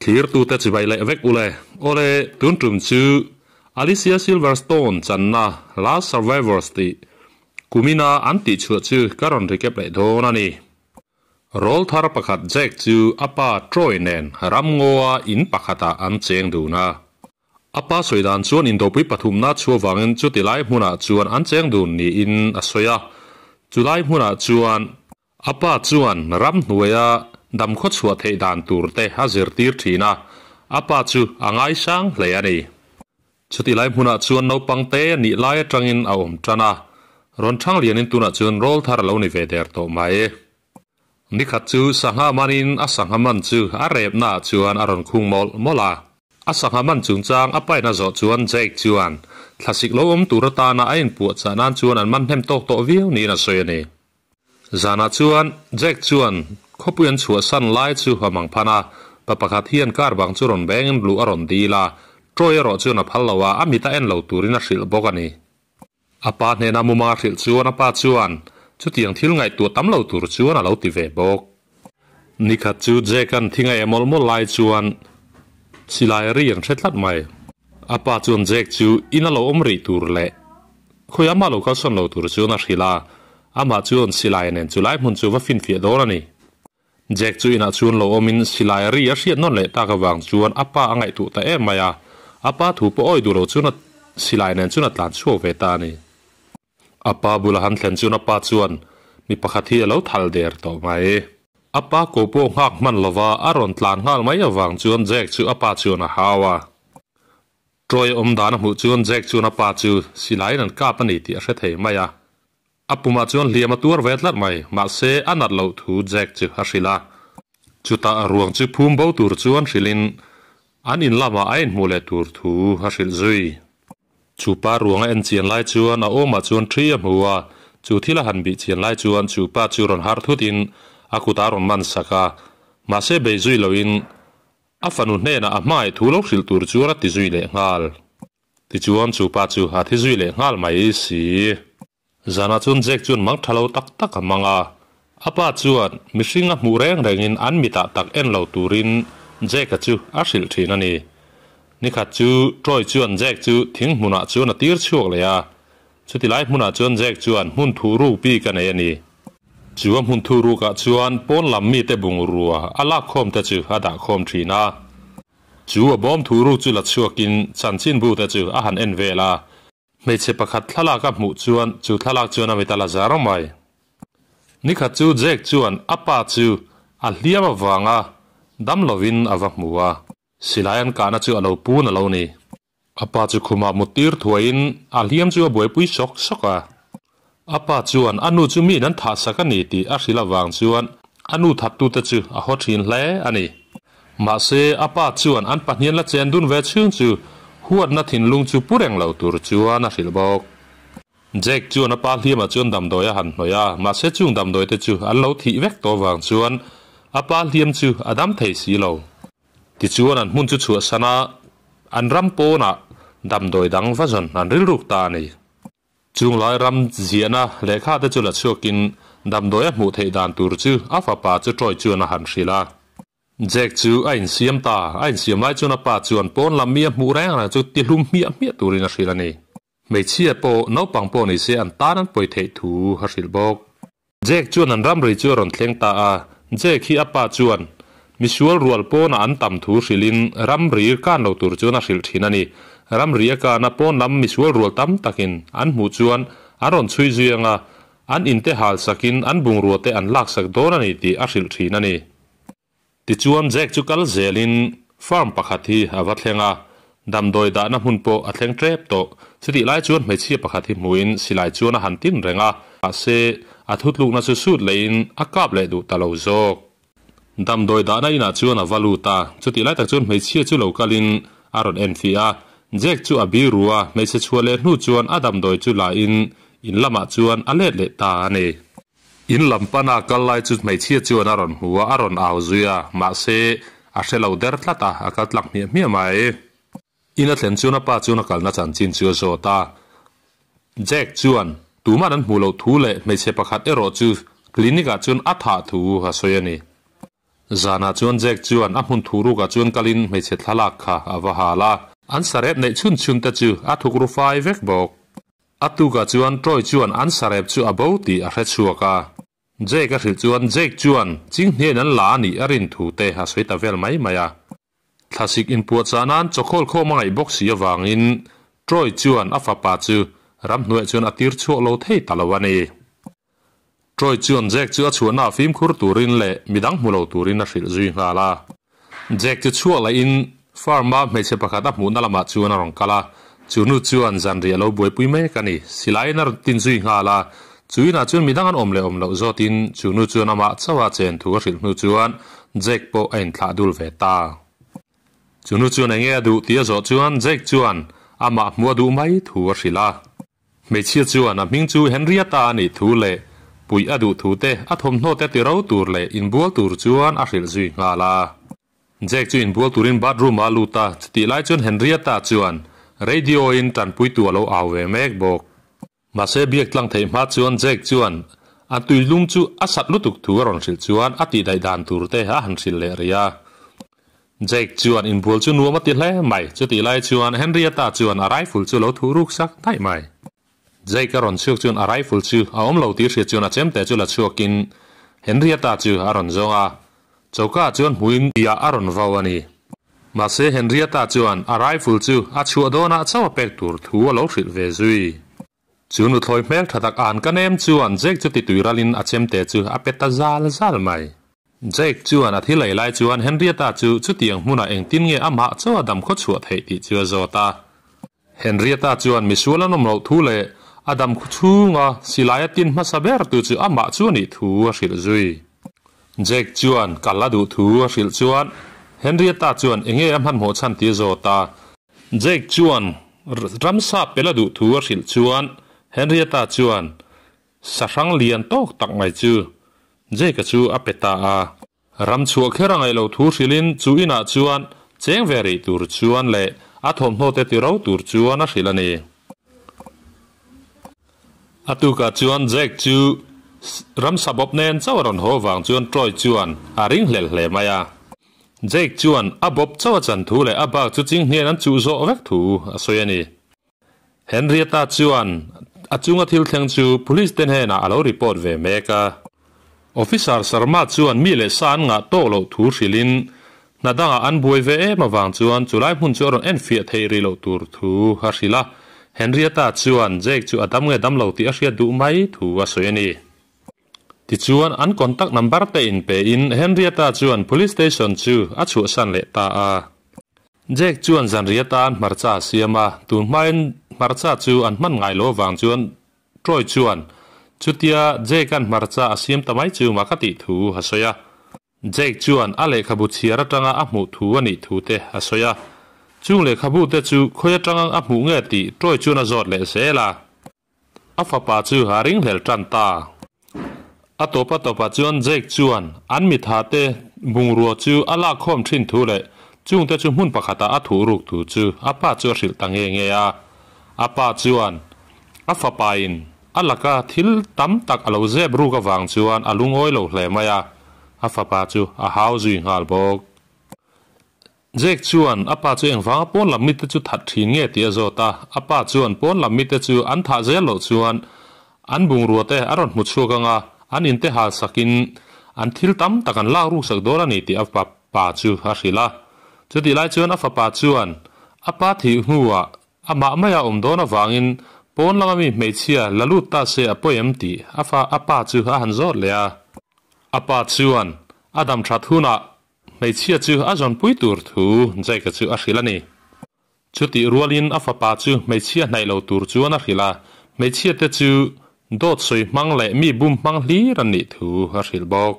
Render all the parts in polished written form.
Thlirtute chibai leh vek ule. Awle, tun tum chu Alicia Silverstone channa Last Survivors tih kumina an tihchhuah chu ka rawn recap leh dawn a ni. Rawlthar pakhat Jack chu a pa Troy nen ramngawa in pakhatah an cheng dun a. A pa sawi dan chuan indopui pathumna chhuah vangin chuti lai hmunah chuan an cheng dun niin a sawi a. Chu lai hmunah chuan a pa chuan ramhnuaia damkhaw chhuah theih dan tur te a zirtir thin a, a pa chu a ngaisang hle a ni. Chuti lai hmunah chuan naupang te nih lai atangin a awm tan a, rawn thang lianin tunah chuan rawl thar a lo ni ve der tawh mai. Nikhat chu sangha manin a sangha man chu a repnaah chuan a rawn khung mawlh mawlh a. A sangha man chungchang a paina zawh chuan Jake chuan thlasik lo awm tur atana a inpuahchah nan chuan an man hnem tawk tawh viau niin a sawi a ni. Zanah chuan Jake chuan khawpui an chhuahsan lai chu a mang phan a, pa pakhat hian car bang chu rawn bengin luh a rawn dil a, Troy erawh chuan a phal lo a, a mit a en lo turin a hrilh bawk a ni. A pa hnena muma hrilh chuan a pa chuan chutiang thil ngaihtuah tam lo tur chuan a lo ti ve bawk. Nikhat chu Jack-a'n thi ngaih mawlh mawlh lai chuan silai ri an hre tlat mai. A pa chuan Jack chu in a lo awm rih tur leh khawi amah lo kalsawn lo tur chuan a hrilh a, amah chuan silai nen chu lai hmun chu va finfiah dawn a ni. Jack chu inah chuan lo awmin silai ri a hriat nawn leh tak avang chuan a pa a ngaihtuah ta em mai a, a pa thu pawh awi duh lo chuan a silai nen chuan a tlan chhuak ve ta a ni. A pa bula han thlen chuan a pa chuan mi pakhat hi a lo thal der tawh mai. A pa ko pawh nghak hman lova a rawn tlan nghal mai avang chuan Jack chu a pa chuan a hau a. Troy awm dan a hmuh chuan Jack chuan a pa chu silaiin an kap a ni tih a hre thei mai a. A pumah chuan hliam a tuar ve tlat mai, mahse a nat loh thu Jack chu a hrilh a. Chutah ruang chu phum bo tur chuan hrilhin an in lamah a inhmuh leh tur thu a hrilh zui. Chu pa ruang a en chian lai chuan a awmah chuan thi a hmu a, chu thil a han bih chian lai chuan chu pa chu rawn harh thutin a kut a rawn man sak a, mahse bei zui loin a fanu hnenah a hmangaih thu lo hrilh tur chuan a ti zui leh nghal. Tichuan chu pa chu a thi zui leh nghal mai si. Zanah chuan Jack chuan mang tha lo tak tak a hmang a. A pa chuan mihring a hmuh reng rengin an mitah tak en lo turin Jack-a chu a hrilh thin a ni. Nikhat chu Troy chuan Jack chu thing hmunah chuan a tir chhuak leh a. Chuti lai hmunah chuan Jack chuan hmun thuh ruk bik a nei a ni. Chu a hmun thuh rukah chuan pawn lam mite bungrua a lak khawm te chu a dah khawm thin a. Chu a bawm thu ruk chu la chhuakin chanchinbu te chu a han en vel a. Hmeichhe pakhat thlalak a hmuh chuan chu thlalak chuan a mit a la zar mai. Nikhat chu Jack chuan a pa chu a hliam avanga dam lovin a va hmu a. Silai an kahna chu a lo pun a lo ni. A pa chu khumah muttir thuaiin a hliam chu a buaipui sawk sawk a. A pa chuan a nu chu miin an thahsak a ni tih a hrilh avang chuan a nu thattute chu a haw thin hle a ni. Mahse, a pa chuan an pahnian la chen dun ve chhung chu huatna thinlung chu pu reng lo tur chuan a hrilh bawk. Jack chuan a pa hliamah chuan damdawi a han hnawih a, mahse chung damdawi te chu an lo thih vek tawh avang chuan a pa hliam chu a dam thei si lo. Tichuan an hmun chu chhuahsan a, an ram pawnah damdawi dang va zawn an rilruk ta a ni. Chung lai ram ziahna lehkha te chu la chhuakin damdawi a hmuh theih dan tur chu a fapa chu Troy chuan a han hrilh a. Jack chu a insiam ta, a insiam lai chuan a pa chuan pawn lam mi a hmuh reng reng chu ti hlum hmiah hmiah turin a hrilh a ni. Hmeichhia pawh naupang pawh ni se an tan an pawi theih thu a hrilh bawk. Jack chuan an ramri chu a rawn thleng ta a, Jack hi a pa chuan misual rual pawnah an tam thu hrilhin ramri kan lo tur chuan a hrilh thin a ni. Ramri a kana pawn lam misual rual tam takin an hmuh chuan an rawn chhui zui anga an inte hal sakin an bungrua te an laksak dawn a ni tih a hrilh thin a ni. Tichuan Jack chu kal zelin farm pakhat hi a va thleng a, damdawi dahna hmun pawh a thleng tep tawh. Chutih lai chuan hmeichhia pakhat hi hmuhin silai chuan a han tin reng a, mahse a thutlukna chu sut lehin a kap leh duh ta lo zawk. Damdawi dahna inah chuan a va lut a, chutih lai tak chuan hmeichhia chu lo kalin a rawn enfiah a. Jack chu a biru a, hmeichhe chhuah leh hnu chuan a damdawi chu la in in lamah chuan a let leh ta a ni. In lam pana kal lai chu hmeichhia chuan a rawn hmu a, a rawn au zui a, mahse, a hre lo der tlat a, a kal tlak hmiah hmiah mai. In a thlen chuan a pa chuan a kalna chanchin chu a zawt a. Jack chuan tuman an hmuh loh thu leh hmeichhe pakhat erawh chu clinic ah chuan a thah thu a sawi a ni. Zanah chuan Jack chuan a hmun thurukah chuan kalin hmeichhe thlalak kha a va hal a. An sarep neih chhun chhun te chu a thuk ru fai vek bawk. A tukah chuan Troy chuan an sarep chu a bo tih a hre chhuak a. Jake a hrilh chuan Jake chuan chinghniain an la a nih a rin thu te a sawi ta vel mai mai a. Thlasik inpuahchah nan chawkhawl khawm a ngaih bawk si avangin Troy chuan a fapa chu ramhnuaiah chuan a tir chhuak lo thei ta lo a ni. Troy chuan Jake chu a chhuahna ah fimkhur turin leh midang hmu lo turin a hrilh zui nghal a. Jake chu chhuak lahin farm-a hmeichhe pakhat a hmuhna lamah chuan a rawn kal a, chu nu chuan zanriah a lo buaipui mek a ni. Silaiin a rawn tin zui nghal a, chu inah chuan midang an awm leh awm loh zawtin chu nu chuan amah chauha chen thu a hrilh hnu chuan Jake pawh a inthlah dul ve ta. Chu nu chuan enge a duh tih a zawh chuan Jake chuan amah hmuh a duh mai thu a hrilh a. Hmeichhia chuan a hming chu Henrietta a nih thu leh puih a duh thu te, a thawmhnaw te ti ro tur leh inbual tur chuan a hrilh zui nghal a. Jack chu inbual turin bathroom ah a lut a, chutih lai chuan Henrietta chuan radio in tanpuitu a lo au ve mek bawk. Mahse biak tlang theih hma chuan Jack chuan a tuilum chu a sat lutuk thu a rawn hrilh chuan a tihdaih dan tur te a han hrilh leh rih a. Jake chuan inbual chu nuam a ti hle mai. Chutih lai chuan Henrietta chuan a rifle chu lo thuh ruk sak daih mai. Jake a rawn chhuak chuan a rifle chu a awm lo tih hriat chuan a chemte chu la chhuakin Henrietta chu a rawn zawng a, choka ah chuan hmuin tiah a rawn vau a ni. Mahse Henrietta chuan a rifle chu a chhuah dawnah chauh a pek tur thu a lo hrilh ve zui. Chu nuthlawi hmel tha tak an ka nem chuan Jake chu titui ralin a chemte chu a pe ta zal zal mai. Jake chuan a thil ei lai chuan Henrietta chu chutiang hmunah engtin nge amah chaw a dam khaw chhuah theih tih chu a zawt a. Henrietta chuan misual an awm loh thu leh a dam khu chhunga silai a tin hmasa ber tu chu amah chu a nih thu a hrilh zui. Jake chuan kal a duh thu a hrilh chuan Henrietta chuan enge a hmanhmawh chhan tih a zawt a. Jake chuan ramsa pel a duh thu a hrilh chuan Henrietta chuan sahrang lian tawk tak mai chu Jake-a chu a pe ta a. Ram chhuah kher a ngaih loh thu hrilhin chu inah chuan cheng ve rih tur chuan leh a thawmhnaw te ti ro tur chuan a hrilh a ni. A tukah chuan Jake chu ramsa bawp nen chauh a rawn haw vang chuan Troy chuan a ringhlel hle mai a. Jake chuan a bawp chauh a chan thu leh a bak chu chinghnian an chuh zawh vek thu a sawi a ni. Henrietta chuan a chunga thil thleng chu police te hnenah a lo report ve mek a. Officer Sharma chuan mi leh sa an ngah tawk loh thu hrilhin hna dangah an buai ve em avang chuan chulai hmun chu a rawn enfiah theih rih loh tur thu a hrilh a. Henrietta chuan Jake chu a dam nge dam lo tih a hriat duh mai thu a sawi a ni. Tichuan, an contact number te in pe in Henrietta chuan police station chu a chhuahsan leh ta a. Jack chuan zanri atan hmarcha a siam a, tun hmain hmarcha chu an hman ngai lo avang chuan Troy chuan chutia Jack-a'n hmarcha a siam ta mai chu mak a tih thu a sawi a. Jake chuan a lehkhabu chhiar atanga a hmuh thu a nih thu te a sawi a. Chung lehkhabu te chu khawi atanga a hmuh nge tih Troy chuan a zawt leh zel a. A fapa chu a ringhlel tan ta. A tawpa tawpah chuan Jake chuan an mitha te bungrua chu a lak khawm thin thu leh chungte chu hmun pakhatah a thuh ruk thu chu a pa chu a hrilh ta nge nge a. A pa chuan a fapain a laka thil tam tak a lo zep ruk avang chuan a lungawi lo hle mai a, a fapa chu a hau zui nghal bawk. Jake chuan a pa chu engvanga pawn lam mite chu that thin nge tih a zawt a, a pa chuan pawn lam mite chu an thah zel loh chuan an bungrua te a rawn hmu chhuak ang a, an inte hal sakin an thil tam tak an lak ruk sak dawn a ni tih a pa chu a hrilh a. Chutih lai chuan a fapa chuan a pa thih hnuah amah maia awm dawn avangin pawn lama mi hmeichhia la lut ta se a pawi em tih a fa a pa chu a han zawt leh a. A pa chuan a dam that hunah Hmeichhia chu a zawnpui tur thu Jake-a chu a hrilh a ni. Chutih rualin a fapa chu hmeichhia hnaih lo tur chuan a hrilh a, hmeichhia te chu dawt sawi hmang leh mi bum hmang hlir an nih thu a hrilh bawk.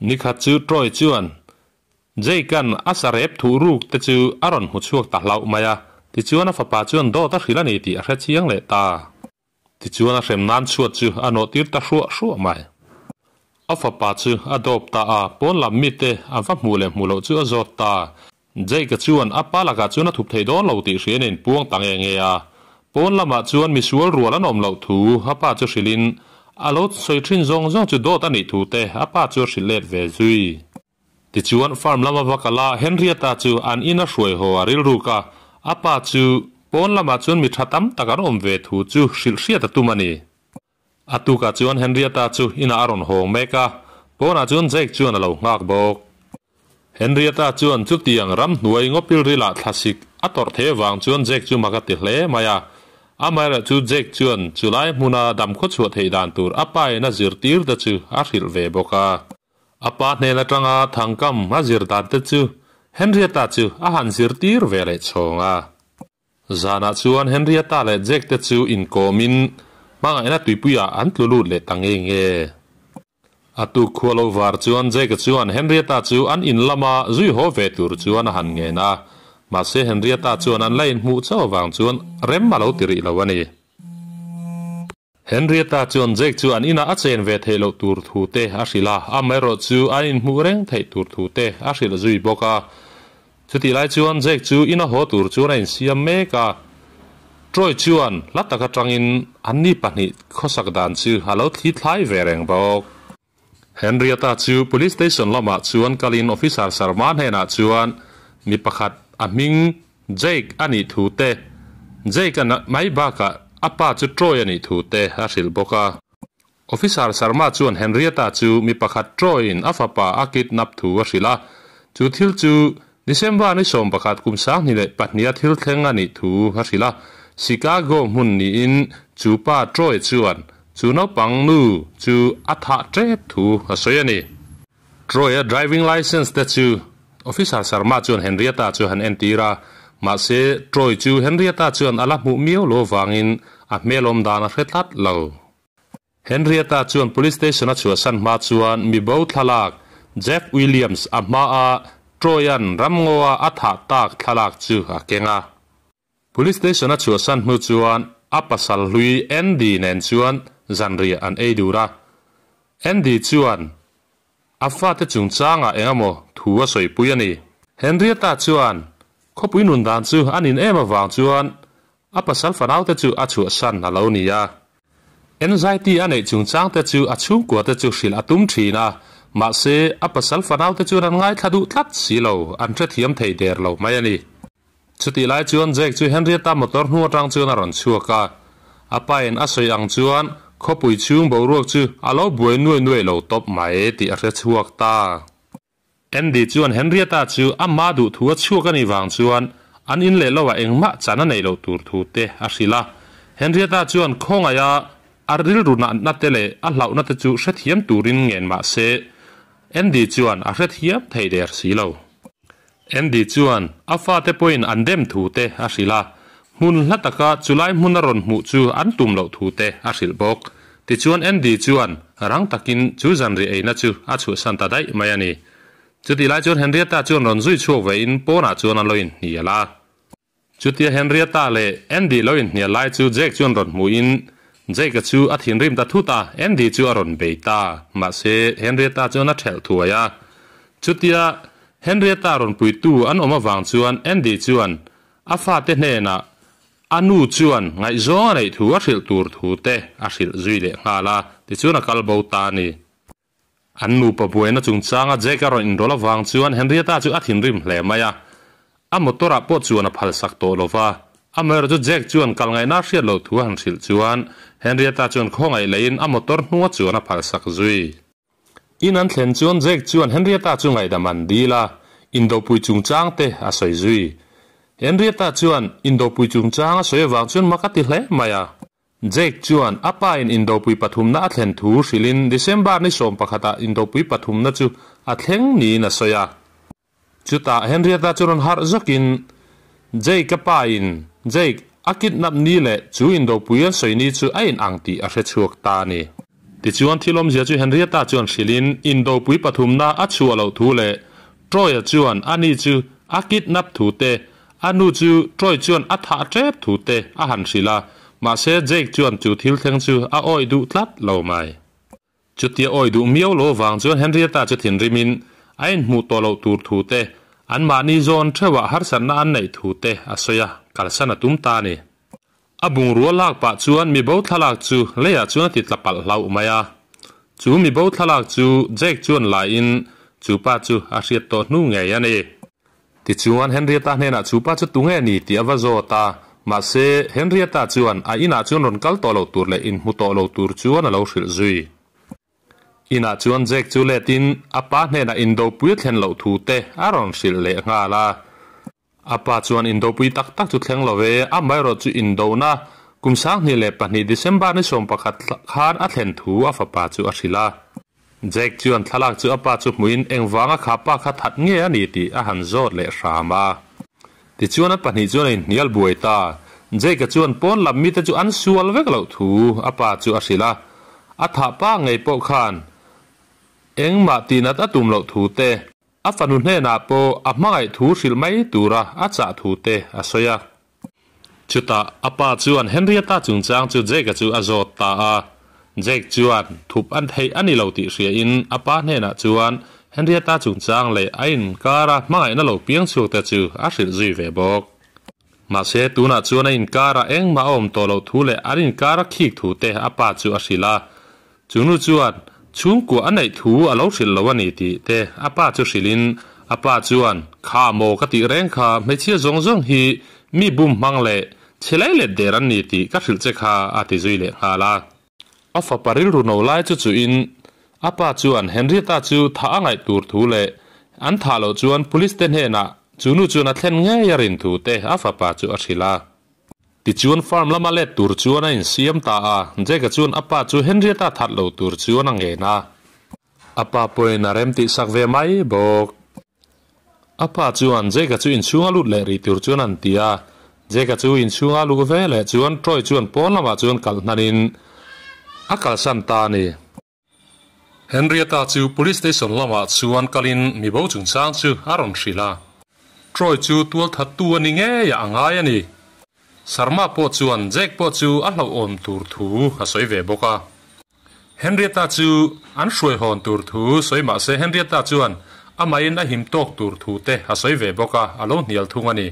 Nikhat chu Troy chuan Jake-a'n a sarep thuh ruk te chu a rawn hmu chhuak ta hlauh mai a, tichuan a fapa chuan dawt a hrilh a ni tih a hre chiang leh ta. Tichuan a hrem nan chhuat chu a nawh tir ta hruah hruah mai. A fapa chu a dawp ta a, pawn lam mite a va hmuh leh hmuh loh chu a zawt ta. Jake-a chuan a pa lakah chuan a thup thei dawn lo tih hriain a inpuang ta nge nge a. Pawn lamah chuan misual rual an awm loh thu a pa chu hrilhin a lo sawi thin zawng zawng chu dawt a nih thu te a pa chu a hrilh let ve zui. Tichuan farm lama va kal a, Henrietta chu an ina hruai haw a rilruk a, a pa chu pawn lamah chuan mi tha tam tak an awm ve thu chu hrilh hriat a tum a ni. A tukah chuan Henrietta chu inah a rawn hawng mek a, pawnah chuan Jake chuan a lo nghak bawk. Henrietta chuan chutiang ramhnuai ngawpilrilah thlasik a tawrh thei avang chuan Jake chu mak a ti hle mai a. Amaherawh chu Jake chuan chulai hmuna damkhaw chhuah theih dan tur a pain a zirtir te chu a hrilh ve bawk a. A pa hnen atanga thangkam a zir dan te chu Henrietta chu a han zirtir ve leh chhawng a. Zanah chuan Henrietta leh Jack te chu inkawmin hmangaihna tuipuiah an tlu lut leh ta nge nge. A tuk khua lo var chuan Jack-a chuan Henrietta chu an in lama zui haw ve tur chuan a han ngen a, mahse Henrietta chuan an la inhmuh chauh avang chuan rem a lo ti rih lo a ni. Henrietta chuan Jake chu an inah a chen ve theih loh tur thu te a hrilh a, amaherawh chu an inhmuh reng theih tur thu te a hrilh zui bawk a. Chutih lai chuan Jake chu ina haw tur chuan a insiam mek a. Troy chuan hla tak atangin anni pahnih khawsak dan chu a lo thli thlai ve reng bawk. Henrietta chu Police Station lamah chuan kalin Officer Sharma hnenah chuan mi pakhat a hming Jake a nih thu te, Jake a mai bakah a pa chu Troy a nih thu te a hrilh bawk a. Officer Sharma chuan Henrietta chu mi pakhat Troy-in a fapa a kidnap thu a hrilh a, chu thil chu December ni 11 kum 2002 a thil thleng a nih thu a hrilh a. Chicago hmun niin chu pa Troy chuan chu naupang nu chu a thah tep thu a sawi a ni. Troy-a driving licence te chu Officer Sharma chuan Henrietta chu han entir a, mahse Troy chu Henrietta chuan a la hmuh miau lo vangin a hmelawm dan a hre tlat lo. Henrietta chuan Police Station a chhuahsan hma chuan mi bo thlalak Jeff Williams a hmaa Troy-a'n ramngawa a thah tak thlalak chu a keng a. Police Station a chhuahsan hnu chuan a pasal hlui Andy nen chuan zanriah an ei dur a. Andy chuan a fate chungchangah eng emaw thu a sawipui a ni. Henrietta chuan khawpui nun dan chu a nin em avang chuan a pasal fanaute chu a chhuahsan a lo ni a. Anxiety a neih chungchangte chu a chhungkuate chu hrilh a tum thin a, mahse a pasal fanaute chuan an ngaithla duh tlat si lo, an hrethiam thei der lo mai a ni. Chutih lai chuan Jake chu Henrietta motor hnung atang chuan a rawn chhuak a, a pain a sawi ang chuan khawpui chhung boruak chu a lo buai nuai nuai lo tawp mai tih a hre chhuak ta. Andy chuan Henrietta chu ama duh thu a chhuak a nih vang chuan an in leh loah engmah chan a neih loh tur thu te a hrilh a. Henrietta chuan khawngaiha a rilru natna te leh a hlauhna te chu hrethiam turin ngen mah se Andy chuan a hrethiam thei der si lo. Andy chuan a fate pawhin an dem thu te a hrilh a, hmun hla taka chulai hmun a rawn hmuh chu an tum loh thu te a hrilh bawk. Tichuan Andy chuan rang takin chu zanriah eina chu a chhuahsan ta daih mai a ni. Chutih lai chuan Henrietta chuan rawn zui chhuak vein pawnah chuan an lo inhnial a. Chutia Henrietta leh Andy lo inhnial lai chu Jake chuan rawn hmuhin Jake-a chu a thinrim ta thut a, Andy chu a rawn bei ta. Mahse, Henrietta chuan a thelh thuai a. Chutia Henrietta rawn puitu an awm avang chuan Andy chuan a fate hnenah a nu chuan ngaihzawng a neih thu a hrilh tur thu te a hrilh zui leh nghal a, tichuan a kal bo ta a ni. An nupa buaina chungchanga Jake a rawn inrawlh avang chuan Henrietta chu a thinrim hle mai a. A motor ah pawh chuan a phalsak tawh lo va. Amaherawh chu Jake chuan kal ngaihna a hriat loh thu a han hrilh chuan Henrietta chuan khawngaih leiin a motor hnunga chuan a phalsak zui. In an thlen chuan Jake chuan Henrietta chu ngaihdam an dil a, indopui chungchang te a sawi zui. Henrietta chuan indopui chungchang a sawi avang chuan mak a ti hle mai a. Jake chuan a pa in indopui pathumna a thlen thu hrilhin December ni 11 ah indopui pathumna chu a thleng niin a sawi a. Chutah Henrietta chu rawn harh zawkin Jake a pa in Jake a kidnap ni leh chu indopui an sawi ni chu a in ang tih a hre chhuak ta a ni. Tichuan thil awmzia chu Henrietta chuan hrilhin indopui pathumna a chhuah loh thu leh Troy-a chuan ani chu a kidnap thu te A nu chu Troy chuan a thah tep thu te a han hrilh a, mahse Jake chuan chu thil thleng chu a awih duh tlat lo mai. Chutia awih duh miau lo vang chuan Henrietta chu thinrimin a inhmuh tawh loh tur thu te, anmahni zawn theuhah harsatna an neih thu te a sawi a, kalsan a tum ta a ni. A bungrua lak pah chuan mibo thlalak chu leiah chuan a ti tla palh hlauh mai a. Chu mibo thlalak chu Jake chuan laiin Chu pa chu a hriat tawh hnu ngei a ni. Tichuan Henrietta hnenah chu pa chu tunge a ni tih a va zawt a, mahse Henrietta chuan a inah chuan rawn kal tawh lo tur leh inhmu tawh lo tur chuan a lo hrilh zui. Inah chuan Jack chu letin a pa hnenah indopui a thlen loh thu te a rawn hrilh leh nghal a. A pa chuan indopui tak tak chu thleng lo ve, amaherawh chu indona kum 2002 December ni 11 khan a thlen thu a fapa chu a hrilh a. Jack chuan thlalak chu a pa chu hmuin engvanga kha pa kha that nge a ni tih a han zawt leh hram a. Tichuan an pahnih chuan a inhnial buai ta. Jake-a chuan pawn lam mite chu an sual vek loh thu a pa chu a hrilh a. A thah pa ngei pawh khan engmah tihnat a tum loh thu te, a fanu hnenah pawh a hmangaih thu hrilh mai tura a chah thu te a sawi a. Chutah a pa chuan Henrietta chungchang chu Jake-a chu a zawt ta a. Jake chuan thup an theih a ni lo tih hriain a pa hnenah chuan Henrietta chungchang leh a inkara hmangaihna lo piang chhuak te chu a hrilh zui ve bawk. Mahse, tunah chuan a inkarah engmah a awm tawh loh thu leh an inkara khik thu te a pa chu a hrilh a. Chu nu chuan chhungkua a neih thu a lo hrilh lo a ni tih te a pa chu hrilhin a pa chuan, Kha maw ka tih reng kha hmeichhia zawng zawng hi mi bum hmang leh chhe lai let der an ni tih ka hrilh che kha a ti zui leh nghal a. A fapa rilru no lai chu chuhin a pa chuan Henrietta chu thah a ngaih tur thu leh an thah loh chuan police te hnenah chu nu chuan a thlen ngei a rin thu te a fapa chu a hrilh a. Tichuan farm lama let tur chuan a insiam ta a, Jake-a chuan a pa chu Henrietta that lo tur chuan a ngen a. A pa pawhin a rem tih sak ve mai bawk. A pa chuan Jake-a chu inchhunga lut leh rih tur chuan an ti a. Jake-a chu inchhunga luh ve leh chuan Troy chuan pawn lamah chuan kalh hnanin a kalsan ta a ni. Henrietta chu Police Station lamah chuan kalin mibo chungchang chu a rawn hrilh a. Troy chu tualthattu a ni ngei a a ngai a ni. Sharma pawh chuan Jack pawh chu a hlauhawm tur thu a sawi ve bawk a. Henrietta chu an hruaihawn tur thu sawi mah se Henrietta chuan amahin a him tawk tur thu te a sawi ve bawk a, a lo hnial thung a ni.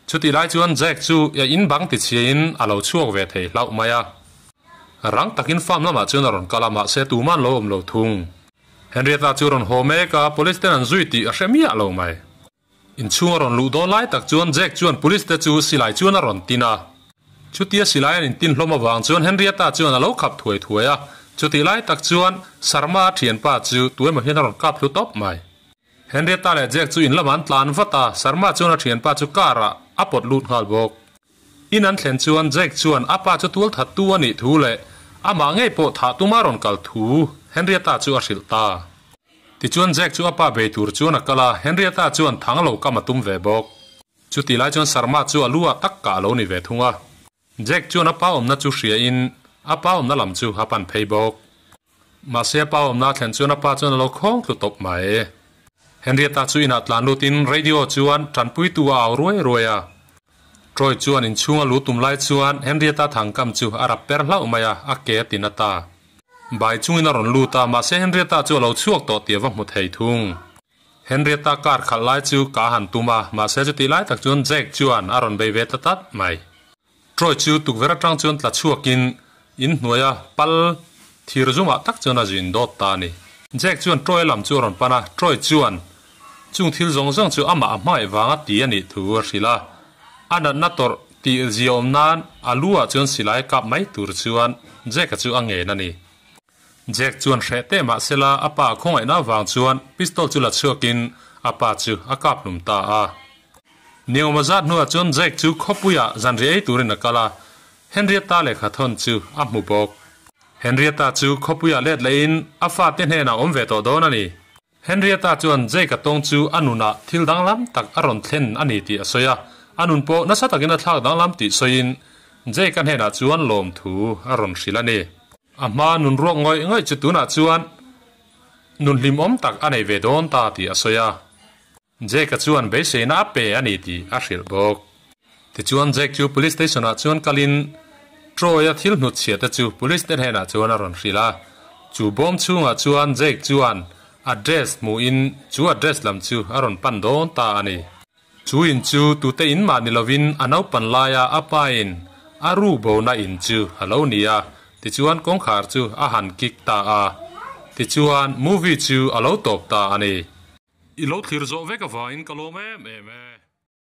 Chutih lai chuan Jack chu a in bang tichhiain a lo chhuak ve thei hlauh mai a. Rang takin farm lamah chuan a rawn kal a, mahse tuman lo awm lo thung. Henrietta chu a rawn haw mek a, police ten an zui tih a hre miah lo mai. Inchhung a rawn luh dawn lai tak chuan Jack chuan police te chu silai chuan a rawn tin a. Chutia silai an intin hlawm avang chuan Henrietta chuan a lo khap thuai thuai a, chutih lai tak chuan Sharma a thianpa chu tuemaw hian a rawn kap hlu tawp mai. Henrietta leh Jack chu in lamah an tlan vat a, Sharma chuan a thianpa chu car ah a pawt lut nghal bawk. In an thlen chuan Jack chuan a pa chu tual thattu a nih thu leh amah ngei pawh thah tuma rawn kal thu Henrietta chu a hrilh ta. Tichuan Jack chu a pa bei tur chuan a kal a, Henrietta chuan thang lo kam a tum ve bawk. Chutih lai chuan Sharma chu a lu ah tak kah a lo ni ve thung a. Jack chuan a pa awmna chu hria in a pa awmna lam chu a pan phei bawk. Mahse a pa awmna a thlen chuan a pa chuan a lo khawng tlu tawp mai. Henrietta chu inah tlan lutin radio chuan tanpuitu a au ruai ruai a. Troy chuan inchhunga lu tum lai chuan Henrietta thangkam chu a rap per hlauh mai a, a ke a ti na ta. Bai chungin a rawn lut a, mahse Henrietta chu a lo chhuak tawh tih a va hmu thei thung. Henrietta car khalh lai chu ka han tum a, mahse chutih lai tak chuan Jack chuan a rawn bei ve ta tlat mai. Troy chu tukverh atang chuan tla chhuakin in hnuaia pal thir zumah tak chuan a zin dawt ta a ni. Jack chuan Troy lam chu a rawn pan a, Troy chuan chung thil zawng zawng chu amah a hmangaih vanga ti a nih thu a hrilh a. A natna tawrh tih ziaawm nan a lu ah chuan silai kap mai tur chuan Jack-a chu a ngen a ni. Jack chuan hreh teh mah sela a pa khawngaihna avang chuan pistol chu la chhuakin a pa chu a kap hlum ta a. Niawma zat hnuah chuan Jack chu khawpuiah zanriah ei turin a kal a, Henrietta lehkha thawn chu a hmu bawk. Henrietta chu khawpuiah let lehin a fate hnenah awm ve tawh dawn a ni. Henrietta chuan Jake-a tawng chu a nunah thil danglam tak a rawn thlen a ni tih a sawi a, a nun pawh nasa takin a thlak danglam tih sawiin Jake-a hnenah chuan lawmthu a rawn hrilh a ni. A hma nun ruak ngawih ngawih chu tunah chuan nun hlimawm tak a nei ve dawn ta tih a sawi a. Jake-a chuan beiseina a pe a ni tih a hrilh bawk. Tichuan Jake chu Police Station-ah chuan kalin Troy-a thil hnutchhiah te chu Police te hnenah chuan a rawn hrilh a. Chu bawm chhungah chuan Jake chuan address hmuhin chu address lam chu a rawn pan dawn ta a ni. Chu in chu tute in mah ni lovin a naupan laia a pa in a ru bona in chu a lo ni a, tichuan kawngkhar chu a han kick ta a. Tichuan movie chu a lo tawp ta a ni. I lo thlir zawh vek avangin ka lawm em em e.